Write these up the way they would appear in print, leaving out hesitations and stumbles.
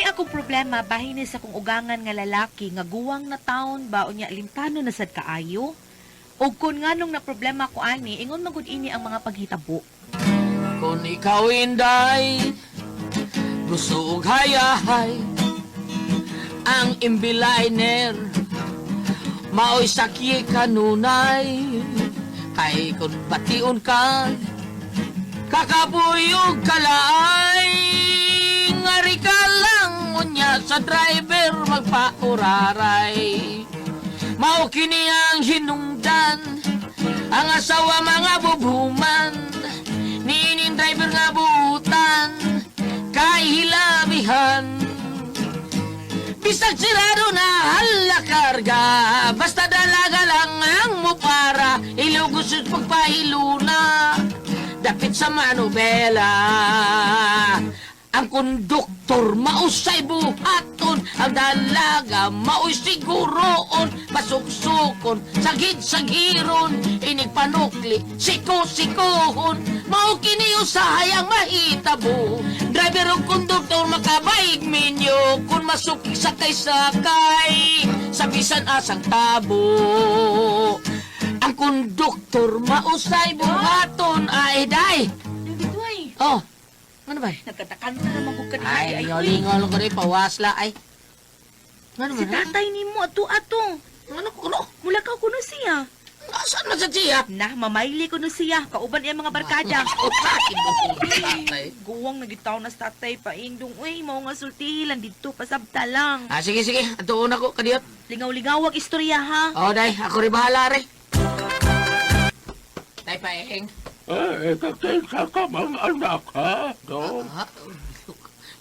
Kini akong problema bahin ni sa kong ugangan nga lalaki nga guwang na taon ba unya limtano na sad kaayo. Og kun nganong na problema ko ani, ingon man gud ini ang mga paghitabo. Kung ikaw inday gusto og hayahay, ang imbiliner maoy sakyi kanunay. Kay kung bation ka, kakapoy og kalaay. Ngari ka lang unya sa driver magpauraray. Mao kini ang hinungdan, ang asawa mga bubuman, niining driver nga buutan, kay hilabihan. Bisag sirado na hala karga, basta dalaga lang ang mupara, ilugos sa pagpahiluna, dapit sa manubela. Ang konduktor mausay buhaton, ang dalaga maoy siguroon, pasuksukon, sagid-sagiron, inig panukli, siko-sikohon, mao kini usahay ang mahitabo. Driver ug konduktor makabaig minyo, kung masukik sakay-sakay, sa bisan asang tabo. Ang konduktor mausay buhaton, ay day. Bitoy, Oh, ano ba? nagkatakanta naman ko kanina. Ay, lingaw-lingaw lang ko rin, pawasla, ay. Ano Si ba na? tatay nimo ato ato. Ano ko, ano? Mula ka kuno siya. Nasaan na sa siya? Nah, mamayli kuno siya. Kauban iya mga barkada. Tatay. Guwang nagitaw na sa tatay paindong. Uy, mao nga sultihi lang dito pasabta lang. Ah, sige, sige. Atuon ako, kadiyot. Lingaw-lingaw ang istorya ha. Oh, day, ako rin bahala, rin. Tay, paeng. Eh, kakinsa ka mang anak, ha? No? Ha?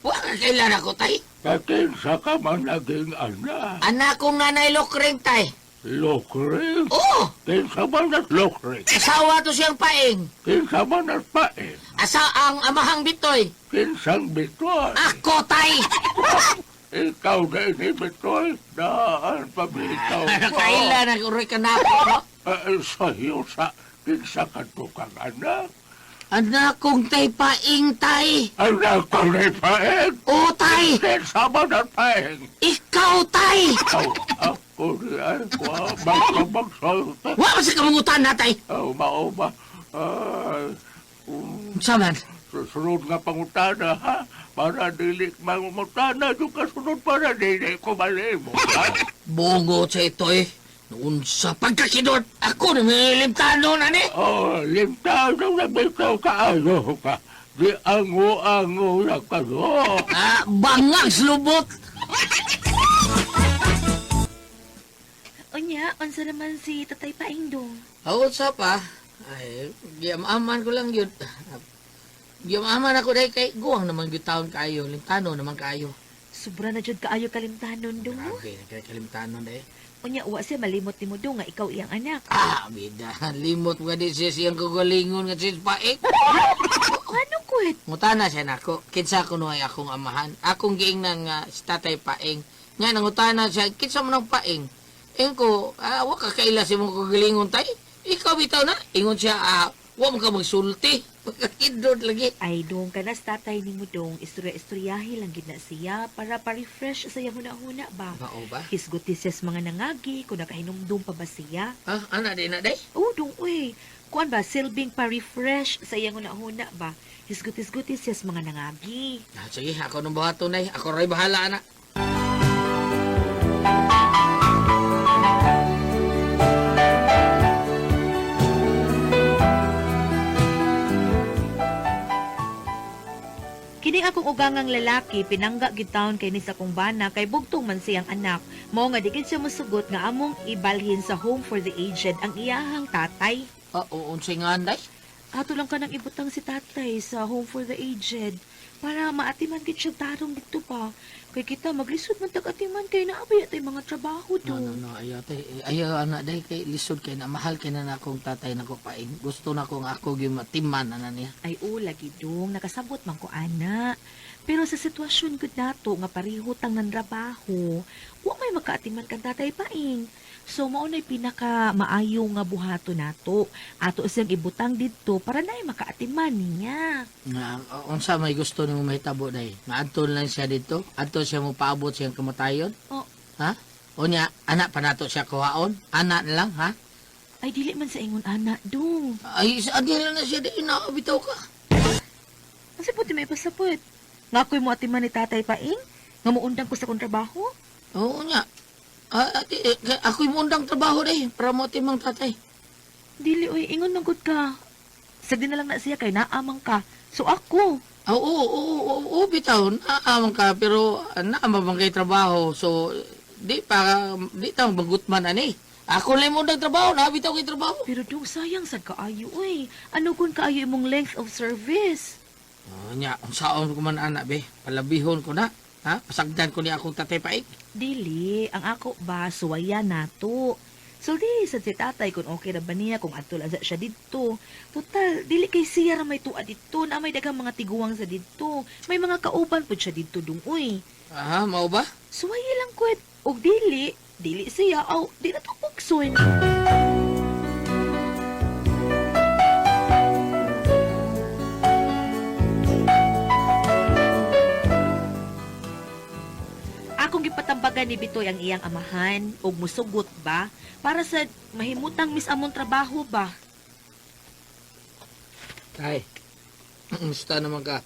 Wa ka kailan ako, tay. Kakinsa ka man naging anak. Anak kong nanay Lokring, tay. Lokring? Oo! Kinsa man at lokring? Asawa to siyang paeng. Kinsa man at paeng? Asa ang amahang bitoy. Kinsang bitoy? Ako, tay! Ikaw na ini bitoy? Daan pabitaw ko. Kailan ako rin ka na ako, no? Eh, sayo sa kinsa ka to kang anak? Anak kong tay paing, tay. Anak ko ni paeng? Oo, tay! Kinsa man at paeng? Ikaw, tay! Aw, ako ni ay kwa, magkamagsalta. Wa man sa kamungutan na, tay! Aw, mao ba? Ay, Unsa man? Susunod nga pangutana, ha? Para dili mangutana, yung kasunod para dili ko malimo, ha? Bungo sa ito, eh. Unsa pagkakidot! Ako na may limtano na ni! Oh, limtano na bitaw kaayo ka. Di ango-ango na kayo. Ah, bangag lubot! Unya, unsa naman si tatay paindong? Ako sa pa, ay, giyamaman ko lang yun. Giyamaman ako dahil kay guwang naman gyud taon kayo, limtano naman kayo. Sobra na jud kaayo kalimtanon dong no? Grabe, nagkakalimtano dahil. Unya, wa siya malimot nimo dong nga ikaw iyang anak. Ah, bida, limot nga di siya siyang kagalingon nga siya paik. Ano kuit? Ngutana siya nako, kinsa kuno ay akong amahan. Akong giingnan nga si Tatay Paeng. Nga nangutana siya, kinsa man ang Paeng? Ingon ko, ah, wa ka kaila sa imong kagalingon tay. Ikaw bitaw na. Ingon siya, ah, wa man ka magsulti. Pagkakindot lagi. Ay, dong ka na sa tatay nimo dong, istorya-istoryahi lang gid na siya para pa-refresh sa iyang huna-huna ba. Mao ba? Hisguti siya sa mga nangagi, kung nakahinumdum pa ba siya. Ah, ana di na day. Oh, dong, uy. Kuan ba, silbing pa-refresh sa iyang huna-huna ba? Hisguti-hisguti siya sa mga nangagi. Ah, sige, ako nang buhaton ay. Ako ray bahala ana. Kini akong ugangang lalaki, pinangga gid taon kay ni sa akong bana kay bugtong man siyang anak. Mao nga di gid siya mosugot nga among ibalhin sa Home for the Aged ang iyahang tatay. Ah, oo, unsay nga anday? Ato lang ka nang ibutang si tatay sa Home for the Aged para maatiman gid siya tarong dito pa. Kay kita maglisod man tag atiman kay naabay atay mga trabaho No, no, do. no, ayaw tay. Ayaw ana day kay lisod kay na mahal kay na akong tatay nako paing. Gusto na kong ako gyud matiman ana niya. Ay o lagi dong nakasabot man ko ana. Pero sa sitwasyon gud nato nga pareho tang nanrabaho, wa may may makaatiman kang Tatay Paing. So mao na'y pinaka maayo nga buhato nato. Ato siyang ibutang didto para naay makaatiman niya. Nga, unsa may gusto nimo mahitabo day? Nga adto lang siya dito? Adto siya mo paabot siyang kamatayon? Oh. Ha? Unya, anak pa nato siya kuhaon? Anak na lang, ha? Ay dili man sa ingon ana dong. Ay, sa adila na siya di na bitaw ka. Kasi po may pasapot. Nga ako'y mo atiman ni Tatay Paing? Nga muundang ko sa kong trabaho? Oo nya. Ah, ati, eh, ako'y mundang trabaho day para mo timang tatay. Dili oy, ingon man gud ka. Sagdi na lang na siya kay naamang ka. So ako, Ah, oo, oo, oo, oo, bitaw, naamang ka, pero naamang bang kay trabaho, so, di pa, di ta magutman ani. Ako lang mundang trabaho, na bitaw kay trabaho. pero dong sayang sad kaayo oy. Ano kun kaayo imong length of service? Oh, nya, unsaon ko man anak be, palabihon ko na. Ha? Pasagdan ko ni akong tatay paik. Dili, ang ako ba suwaya nato. So di sad si tatay kung okay ra ba niya kung adto lang sa siya didto. Total, dili kay siya ra may tuwa didto na may daghang mga tiguang sa didto. May mga kauban pud siya didto dung uy. Aha, mao ba? Suwaye lang kwet. Og dili, dili siya aw di na to pugson. Akong gipatambagan ni Bitoy ang iyang amahan og musugot ba para sa mahimutang mis among trabaho ba. Tay, musta naman ka?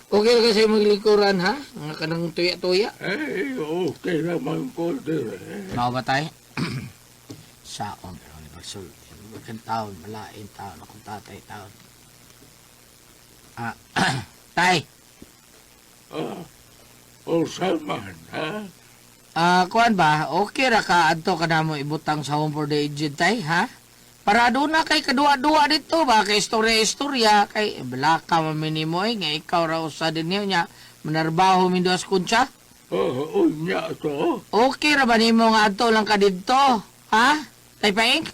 Okay ka sa imong lingkuran, ha? Nga kanang tuya-tuya. Eh, okay naman ko dire. Mao ba tay? Saon pero ni pagsulti. Bakit taon, malain taon, akong tatay taon. Ah, tay, Ah, usa man, ha? ah, kuan ba? Okay ra ka adto ka namo ibutang sa home for the aged tay, ha? Para doon na kay kadua-dua dito ba kay istorya-istorya kay balaka man minimo eh, nga ikaw ra usa din niyo nya manarbaho min duas kuntsa. Oh, unya to. Okay ra ba nimo nga adto lang ka didto? Ha? Tay Paing?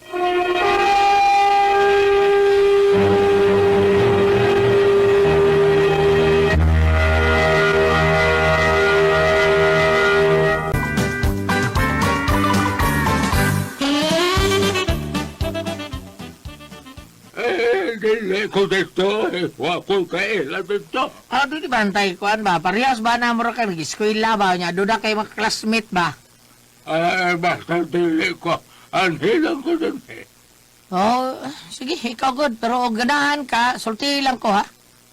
Eh, dili ko dito. Eh, wa ko kaila dito. Ah, di ba antay kuan ba? Parehas ba na mo ra ka nag-eskwela ba nya? Doon na kay mga classmate ba? Ay, basta dili ko. Anhilang ko din eh. Oh, sige, ikaw good. Pero og ganahan ka, sulti lang ko ha.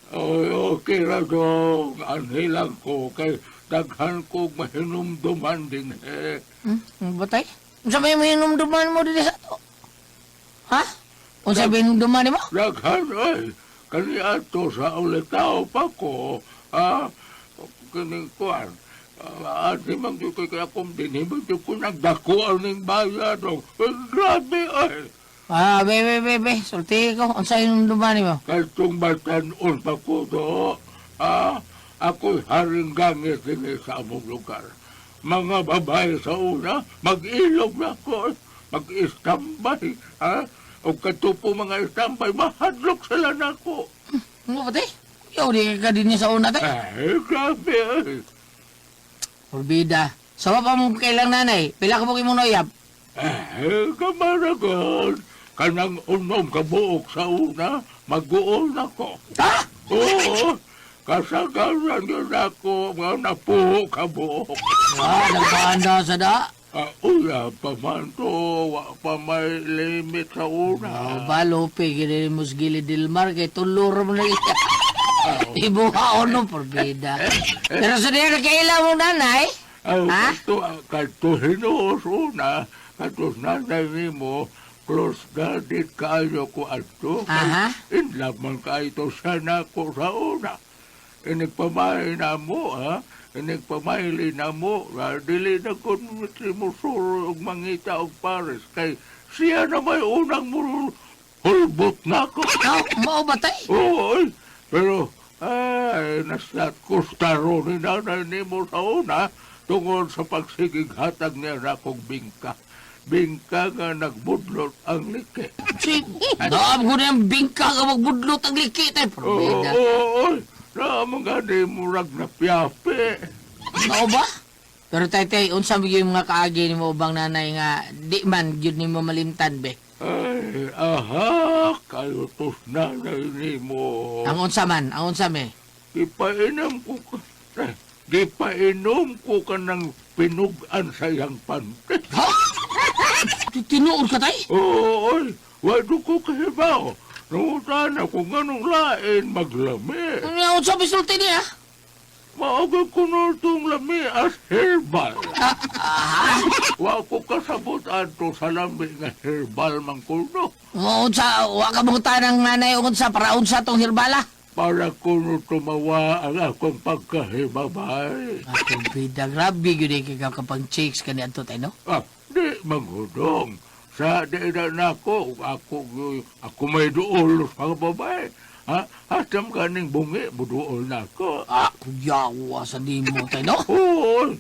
Oh, okay ra dong. Anhilang ko kay daghan ko mahinumduman din eh. Hmm, batay? Unsa may hinumduman mo dili sa ato? Ha? Unsa may hinumduman nimo? Daghan ay. Kani ato sa ulitaw pa ko. Ah, kining kuan. Ah, ati man gyud kay akong dinhi man gyud ko nagdako aning bayad. Oh. Eh, grabe ay. Ah, be be be be, sulti ko. Unsa hinumduman nimo? Katong batanon pa ko do. Ah, ako'y haring gangit din sa among lugar. Mga babae sa una, mag-ilog na ko, mag-istambay, ha? O katupo mga istambay, mahadlok sila na ko. Ano batay? Yaw di ka din niya sa una tay. Ay, grabe ay. Porbida. Sa pa mo kailang nanay, pila ka mo kay noyab? Ay, kamaragon. Kanang unom kabuok sa una, mag-uon ako. Ha? Oo, kasagaran yun ako, mga napuho kabuok. Ah, nagpaanda sa da. Ah, uya pa man to, wa pa may limit sa Oh, una. ba, Lope, gini mo sa gilid Dilmar, kay tuluro mo na iya. Ibuha no, porbida. Pero sa diya, nagkaila mo nanay. Ay, Ha? kato, kato hinuos una, kato nanay nimo, close guarded kaayo ko adto. Kay Aha. In love man kaayo to siya na ko sa una. Inigpamay na mo, ha? Inigpamayli na mo. Ah, dili na ko mo suro og mangita og Paris. Kay siya na may unang mo hulbot na ko. Oh, mao ba tay? Oo, ay, pero ay, nasat kustaro ni nanay ni mo sa una tungod sa pagsigig hatag niya na akong bingka. Bingka nga nagbudlot ang like. Si, naam ko na yung bingka ka magbudlot ang liki tay. Oo, Porbida. oo, oo, na mga di murag na piyape. Mao ba? Pero tay, unsa man gyud yung mga kaagi nimo ubang nanay nga di man gyud nimo malimtan be. Ay, aha, kayo tos nanay nimo. Ang unsa man, ang unsa me. Gipainom ko ka, eh, gipainom ko ka ng pinugan sa iyang pante. Ha? Tinuod ka tay? Oo, oy, wado ko kahibaw. Nangutan ako nganong lain maglami. Ano unsa bisulti niya? Maagay ko na itong lami as herbal. Ah, Wa ko kasabot ato sa lami nga herbal man kuno. Unsa wa ka mong ng nanay unsa para unsa tong herbala? Para kuno tumawa ang akong pagkahibabay. Ako bida, grabe gyud eh, kay kapang chicks kani adto tay no. Ah, di manghudong. Sa di na nako, ako, ako may duol sa mga babae. Ha? Hasam kaning bungi, buduol na ako. Ah, kuyawa sa nimo tay no. Oo,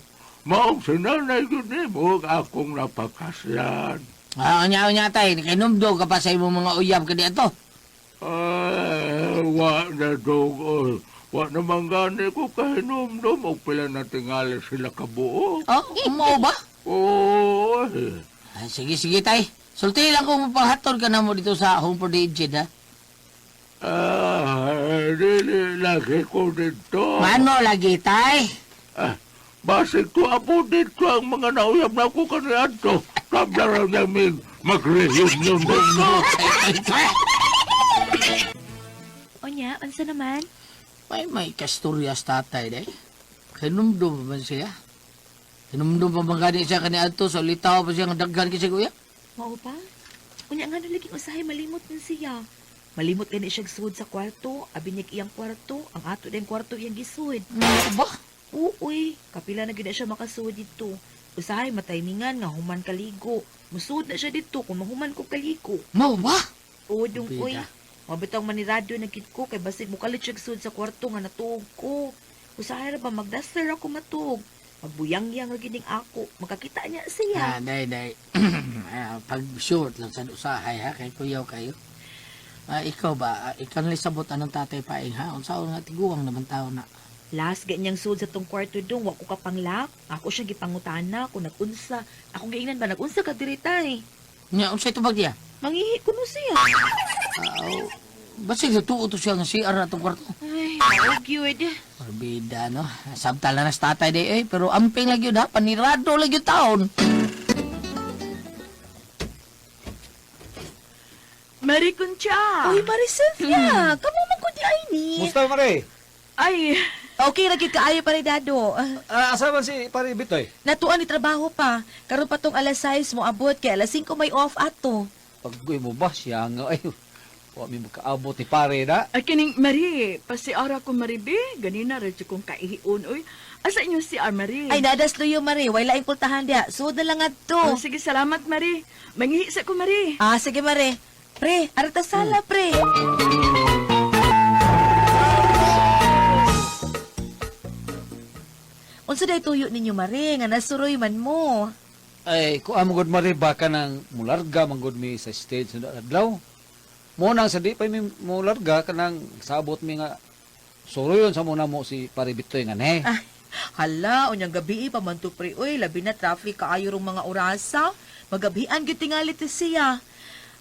maong sinanay yun ni mo akong napakasyan. Ah, unya unya tay, kay ka pa sa imong mga uyab kani adto. Ay, wa na dog. Oy. Wa naman gani ko kahinumdum og pila na tingali sila kabuo. Oh, mao ba? Oy, Ah, sige sige tay. Sulti lang kung mapahatod ka na mo dito sa Home for the Aged ha. ah, dili lagi ko dito. Mano lagi tay? Ah, basig ko apo dito ang mga nauyab na ko kaniadto. Tabla raw namin mag-reunion dito. Onya, unsa naman? May kastoryas tatay day. Kinumdum pa man siya. Kinumdum pa man gani siya kani adto sa litaw pa siya nga daghan kasi kuya. Mao pa? Unya nga lagi usahay malimot man siya. Malimot gani siya sud sa kwarto, abi niya iyang kwarto, ang ato din kwarto iyang gisud. Mao ba? Uy, kapila na gyud na siya makasuod dito. Usahay mataymingan nga human kaligo. Musud na siya dito kung mahuman ko kaligo. Mao ba? Oo, dong uy. Bida. Mabitang manirado na gid ko kay basig mukalit siya sud sa kwarto nga natuog ko. Usahay ra ba magdaster ako matuog. Magbuyangyang ra gid ning ako. Makakita niya siya. Ah, day day. Ah, pag short lang sa usahay ha kay kuyaw kayo. Ah, ikaw ba? Ah, ikaw na sabot anong tatay paing ha? Unsa nga tiguang naman tao na. Last ganyang sud sa tong kwarto dong, wa ko kapanglak. Ako siya gipangutana kung nagunsa. Akong giingnan ba nagunsa ka diri tay. Nya unsa tubag diya? Mangihi kuno siya. Ah, oh, basig sa tuo to siya nga CR na tong kwarto. Ay, mao gyud. Morbida, no? Sabta lang na sa tatay day, eh. Pero amping lagi yun, ha? Panirado lagi yun taon. Marie Concha. Uy, Marisylvia, kamo man ko di ay ni. Musta mare? Ay, Okay ra gyud kaayo pare dado. Ah, asa man si pare Bitoy? Natuan ni trabaho pa. Karon pa tong alas 6 mo abot kay alas 5 may off ato. Paggoy mo ba siya nga ay. Wa mi makaabot ni pare na. ay kining Marie, pasiara ko Marie B. Ganina ra jud kong kaihion oy. Asa inyo si R Marie? Ay nadas luyo Mari, way laing pultahan diha. Sud na lang adto. Oh, sige, salamat Marie. Mangihi sa ko Marie. Ah, sige Mare. Pre, arita sala pre. Unsa day tuyo ninyo Mare nga nasuroy man mo? Ay, kuha mo gud mare baka nang mularga man gud mi sa stage sa adlaw. Mo nang sa di pa mi mularga kanang sabot mi nga suroyon sa muna mo si pare Bitoy nga ne. Ay, hala, unyang gabi pa man to pre. Uy, labi na traffic kaayo rong mga orasa. Magabian gyud tingali to siya.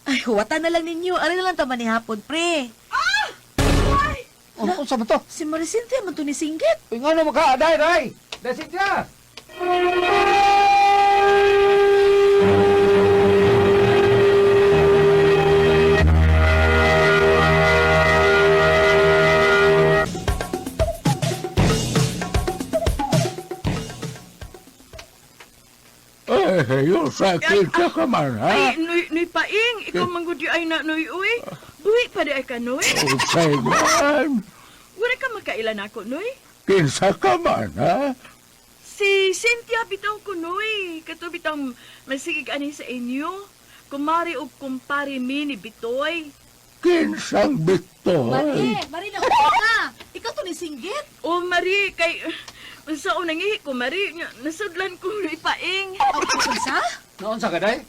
Ay, huwatan na lang ninyo. Ari na lang tama ni hapon, pre. Oh, unsa man to? Si Maricintia man to ni Singgit. Uy, ngano maka day day. Day siya. Eh, yung sakit ka ka man, ha? Ay, noy, noy paing, ikaw man gud ay na noy uy. Buhi pa di ay ka noy. Unsay man? Wala ka makailan ako noy. Kinsa ka man, ha? Si Cynthia bitaw ko noy. Kato bitaw masigig ani sa inyo. Kumari og kumpare mi ni Bitoy. Kinsang bitoy? Mare, Mare na ka. Ikaw to ni Singgit. O Marie, kay unsa o nangihi ko Marie, Nya, nasudlan ko noy paing. Aw, unsa? Naunsa ka day?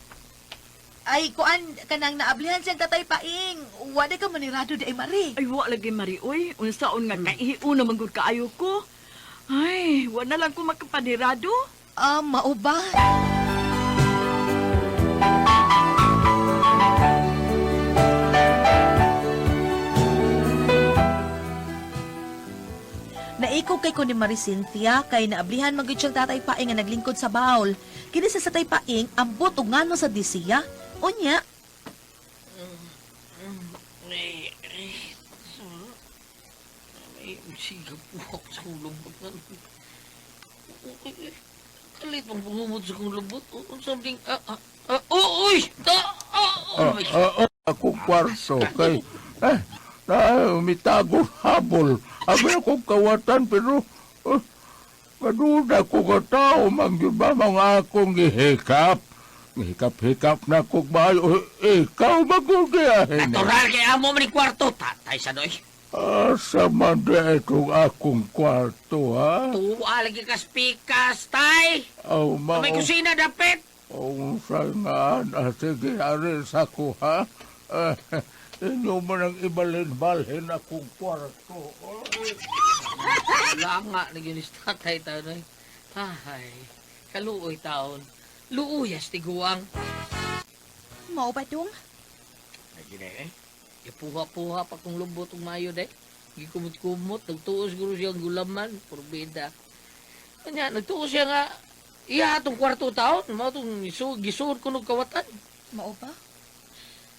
Ay, kuan kanang naablihan siyang tatay paing. Wala ka manirado di ay Mare. Ay, wa lagi Mari, uy. Unsaon nga kaihiun naman gud kaayo ko. Ay, wa na lang ko makapanirado. Ah, mao ba? Naikog kay ko ni Marie Cynthia kay naablihan man gyud siyang tatay Paing nga naglingkod sa bawl. Kini sa tatay Paing ambot og ngano sa disiya. Unya, Ay, ay, ay, siga po ako sa kong lubot. Kalit mong pangumot sa kong lubot. Something, oh, uy! Oh, my Ah, akong kwarto kay eh na mitago habol. Abi akong kawatan pero kaduda ko ka tao man gyud ba mga akong gihikap. Gihikap-hikap na ko maayo. Ikaw magugiyahin. Natural kay amo man ni kwarto. Tatay sa doy. Asa man di itong akong kwarto, ha? Tuwa lagi ka spikas, tay. Aw, mao. May kusina dapit. Oh, nga, ah, sige, ari sa ko, ha? Eh, inyo man ang ibalhin-balhin akong kwarto. Wala nga, naginis tatay taon. Ay, kaluoy taon. Luuyas tiguang. mao ba dong? Ay, gina eh. Ipuha-puha pa kung lubot og mayo day. Gikumot-kumot, nagtuo siguro siyang gulaman, purbida. Kanya, nagtuo siya nga, iya atong kwarto taon, mao tong gisuod ko nog kawatan. Mao ba?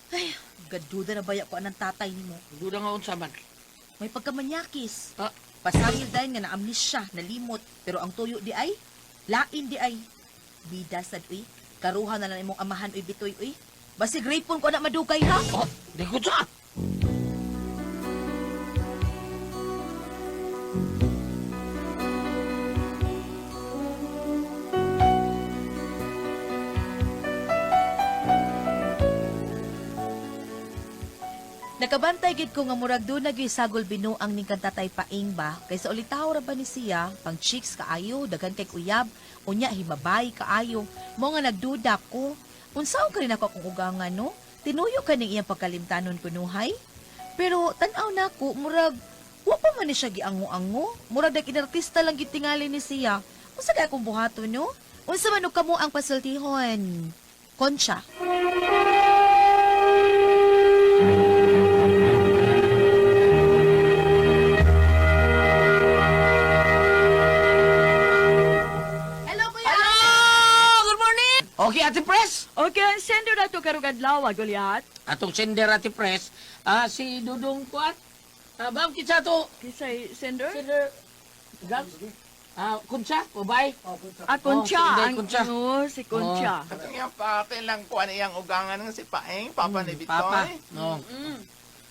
Ay, gaduda na baya ko anang tatay nimo. Duda nga unsa man. May pagkamanyakis. Ah. Pasangil dayon nga naamnis siya, nalimot. Pero ang tuyo di ay, lain di ay. Bida sad uy, karuha na lang imong amahan uy bitoy uy. Basig rapon ko na madugay ha. Oh, di ko sa. Nakabantay gid ko nga murag doon na gyud sagol binuang ning kang tatay Paing ba kaysa ulitaw ra ba ni siya pang chicks kaayo daghan kay uyab unya himabay kaayo mo nga nagduda ko unsaon ka rin ako akong ugangan no tinuyo ka ning iyang pagkalimtanon kunuhay pero tan-aw nako murag wa pa man ni siya giango-ango murag dag inartista lang gid tingali ni siya unsa kay akong buhaton no unsa man og kamo ang pasultihon Concha. Hello, Kuya. Hello! Good morning! Okay, Ate Pres. Okay, ang sender na to karong adlaw, Goliath. Atong sender, Ate Pres, si Dudong Kuat. Bam, kinsa to? Kisay sender? Sender, Gabs? Kunsa, babae. Ah, Concha. Oh, si Inday Ang, Concha. Oo, si Concha. Katong iyang pa, kailang kuan iyang ugangan ng si Paeng, papa ni Bitoy. Papa. No.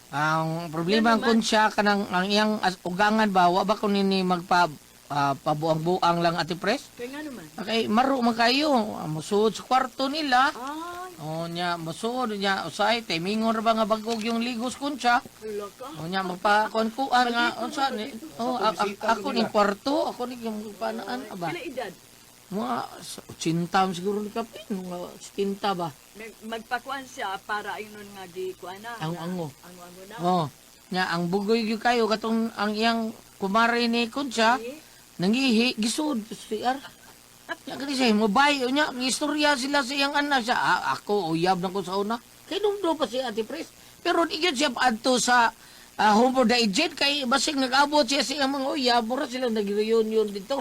Ang problema ang kunsya kanang ang iyang ugangan ba wa ba kun nini magpa pabuang-buang lang Ate Pres? Kaya nga naman. Okay, maro man kayo. Musuod sa kwarto nila. Ay, O nya musuod nya usay timingon ra ba nga bagog yung ligos kunsya. wala ka. O nya magpa kuan nga unsa ni oh, ako ning kwarto, ako ning yung panaan aba. Pila edad? Mga 80 man siguro ni kapin, mga 70 ba? Magpakuan siya para ayun nga di kuan na. Ango-ango. Ango-ango na. Oh, nya ang bugoy gyud kayo katong ang iyang kumare ni Concha Eh, nangihi gisud sa CR. Nya kani siya mobile nya istorya sila sa iyang anak siya. Ah, ako uyab na ko sa una. Kay dumdo pa si Ate Pres. Pero di gyud siya paadto sa home for the aged kay basig nag-abot siya sa iyang mga uyab mura sila nag-reunion dito.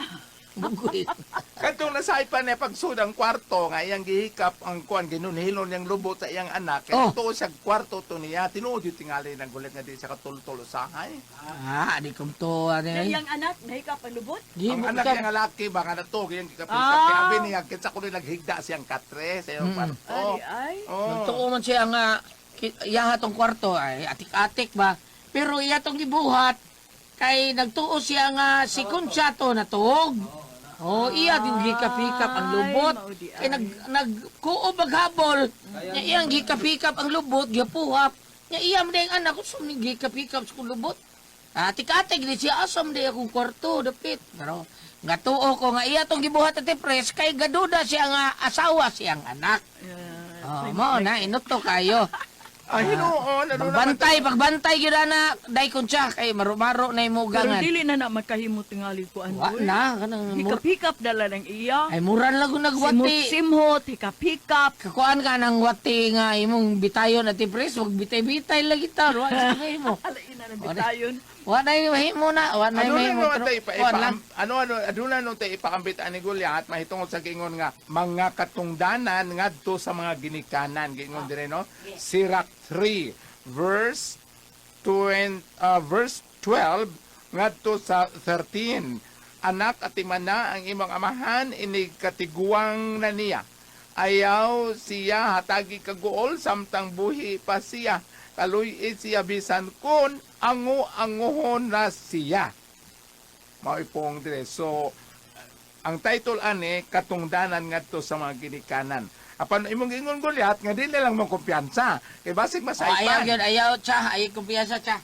Bugoy. Katong nasaypan niya pagsud ang kwarto nga iyang gihikap ang kuan ginunhilon niyang lubot sa iyang anak. Kay Oh. tuo siya kwarto to niya. Tinuod yung tingali ng gulit nga di siya katultol usahay. Di kumto Na ani. iyang anak, nahikap ang lubot. Di Ang mo anak ka- niya nga laki ba nga nato iyang gikap-hikap. Ah. Kay abi niya kinsa kuno naghigda siyang katre sa iyang kwarto. Ari ay. Oh. Nagtuo man siya nga iya tong kwarto ay atik-atik ba. Pero iya tong gibuhat kay nagtuo siya nga si Concha to natuog. Oh, iya din gikap-hikap ang lubot. Ay, maudi Kay nagkuo maghabol. Nya iyang gikap-hikap ang lubot, gipuhap. Nya iya man ang anak ko ni gikap-hikap sa kong lubot. Atik-atik di siya asam di akong kwarto dapit. Pero nga tuo ko nga iya tong gibuhat at pres kay gaduda siya nga asawa siyang anak. Oh, mo na inuto kayo. Ah, hinuon, ano naman. Pagbantay, pagbantay gyud ana, dai Concha kay maro-maro na imo Pero ugangan. dili na na makahimo tingali ko Wa ano. na kanang Hikap-hikap dala ng iya. ay muran lang ko nagwati. Simot-simhot, hikap-hikap. Kakuan ka ng wati nga imong bitayon at pres, wag bitay-bitay lagi ta. Wa sa mo. Alain na ng bitayon. Wa na mahimo na, wa na Ano na mahimo. naman Pero, tayo ipa, kuan ipa, lang. ano ano aduna no tayo ipaambit ani Goliath mahitungod sa giingon nga mga katungdanan ngadto sa mga ginikanan, giingon dire, no? Sirach 3 verse 20, verse 12 ngadto sa 13. Anak, atimana ang imong amahan inig katiguang na niya. Ayaw siya hatagi kaguol samtang buhi pa siya. Kaluy siya bisan kun angu-anguhon na siya. Maipong dire. So, ang title ani, katungdanan ngadto sa mga ginikanan. Apan imong ingon, Goliath, nga dili lang mo kumpiyansa. Kay basig Oh, ayaw masaypan. gyud, ayaw cha, ayaw kumpiyansa cha.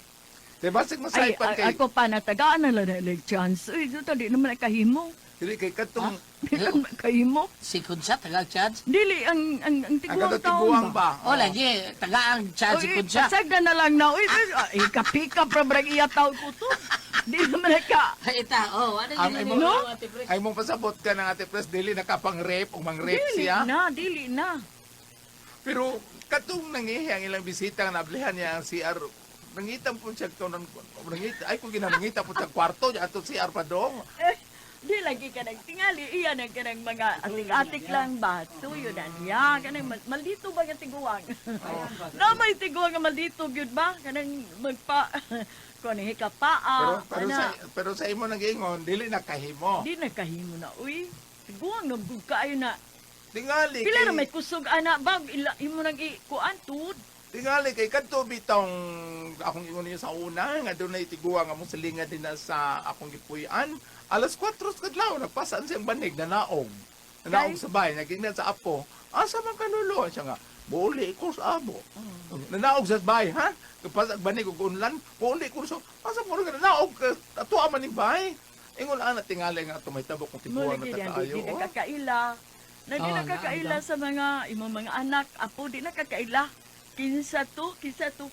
Kay basig Ay, masaypan kay ako pa natagaan na lang na chance. Uy, ito, di naman nakahimo. Dili kay katong Di naman nakahimo. Si Concha tagal chance. Dili, ang ang tiguang katong taon tiguang ba? Oh, lagi tagaang chance si Uy, Concha. pasagda na lang na. Uy, uy, ay, hikap-hikap, rabrag iya tao ko to. Di naman naka. Ay, ita, oh, ano Ang gyud imong ni Ate Pres? ay mong pasabot ka ng Ate Pres, dili nakapang-rape o mang-rape Dili siya. na, dili na. Pero katong nangihi ang ilang bisita nga nablihan niya ang CR, nangita po siya to ng nangita ay kung ginamangita po siya kwarto niya ato CR pa dong. Eh, di lagi ka nang tingali. Iya na ka ng mga atik-atik lang ba? Tuyo na niya. Kanang maldito ba nga tiguang? Na may tiguang nga maldito gyud ba? Kanang magpa... Kuan hikapaa. Pero pero ana. sa imo nagingon dili na kahimo. Di na kahimo na, uy. Tiguang na gud kaayo na. Tingali Pila kay na may kusog ana bag ila imo nang ikuan tud. Tingali kay kadto bitong akong ingon niyo sa una nga dunay tiguang nga mosilingan din na sa akong gipuy-an. Alas 4 sa kadlaw nagpasaan siyang banig na naog. Nanaog Kay? sa bahay, nagingnan sa apo. Asa man kanulo siya nga. Buli ko sa amo. Nanaog sa bahay, ha? Nagpasa banig og unlan, buli ko sa asa mo nga nanaog ka ato man ning bahay. Ingon ana tingali nga ato may tabok kung Mo tiguang lagi na di takaayo. di Oh. nakakaila. Na di Oh, nakakaila sa mga imong mga anak, apo di nakakaila. Kinsa to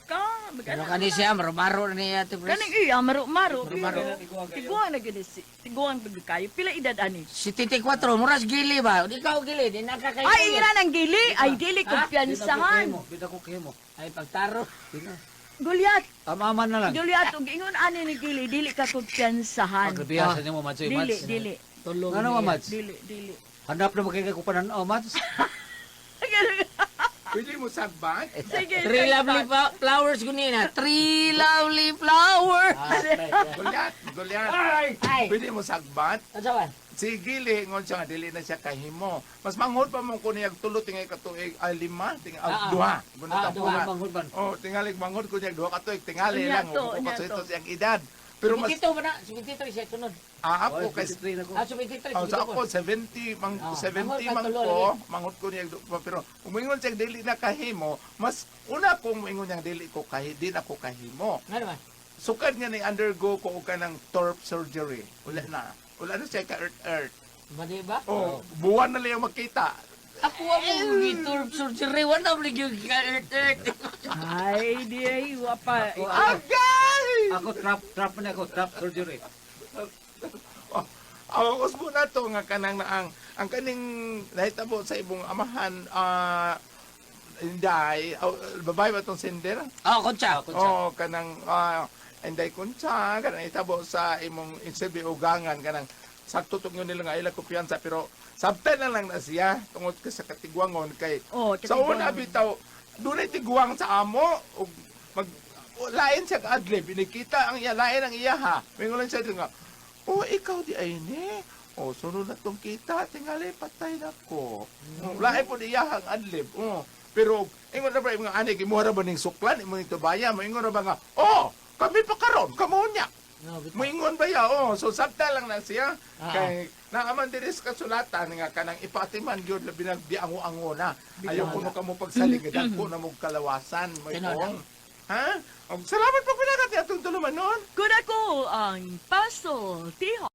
ka? Pero Mag-anak kani na. siya maro-maro na ni Ate Pres. Kaning iya maro-maro. Maro-maro. Tiguang na gid si. Tiguang pag kayo. Pila edad ani? Si Titi 4, muras gili ba? Di ka gili, di nakakayo. Ay, ira nang gili. Ay, dili kumpiyansahan. Bida ko kimo. Ay pagtaro. Goliath, Tamaman na lang. Goliath, ug ingon ani ni gili, dili ka kumpiyansahan. Pagrebihan sa nimo, Mads. Oy, Dili, Mads. dili. Tulong. Ano niya. ma, Mads? Dili, dili. Hanap na makikita ko panan-aw, Mads. Pwede mo sagbat? Sige, Three lovely flowers kunina. Three lovely flowers. Goliath, Goliath. Ay. Pwede mo sagbat? Ano ba? Si Gili, ngon siya nga, dili na siya kahimo. Mas manghod pa mo ko niyag tulo tingay katuig ay lima, tingay duha. Gunot ang Duha, bunga. Manghod man. Oh, tingali manghod ko niyag duha katuig, tingali Unya lang to, ko unya sa to. ito siyang edad. Pero mas 72 ba na? 73 siya sunod. ako kay 23 na ko. Ah, 73. Oh, sa 74. ako 70 mang 70 manghod ka man tulo, ko, manghod ko niyag duha pero umingon siya dili na kahimo, mas una kong moingon niyang dili ko kahi, di na ko kahimo. Ano ba? Sukad nga ni undergo ko og kanang TORP surgery. Wala na. Wala na siya ka earth earth. Ba di ba? Oh, buwan na lang yung makita. Ako ang giturb surgery. Wala mo yung earth. Ay, di ay, wapa. Agay! Ako trap trap na ako, trap surgery. Oh, ang usbo na to nga kanang na ang kaning nahitabo sa imong amahan, inday, oh, babae ba tong sender? Oh, Concha. Oh, kanang inday Kuncha, kanang nahitabo sa imong insilbi ugangan kanang sakto tong yun nila nga ila kumpiyansa pero sabtan na lang na siya tungod ka sa katigwangon kay Oh, sa una bitaw dunay tiguang sa amo ug mag lain siya adlib inikita ang iya lain ang iya ha mingon lang siya nga, oh, ikaw di ay ni, oh, sunod na tong kita tingali patay na ko. Oh, lain po iya ang adlib, oh, pero ingon na ba yung mga ani gimuha ra ba ning suklan imo ning tubaya moingon ra ba nga, oh, kami pa karon kamo niya. No, bitaw. Moingon ba ya? Oh, so sabta lang na siya. Ah. Kay naaman diri sa kasulatan nga kanang ipatiman gyud labi nag di ango-ango na. Ayaw ko mo kamo pagsalig dagko na mo kalawasan mo Tinuod. ipong. Ha? Og salamat po pinakat atong tulumanon. Kun ako ang Paso Tiho.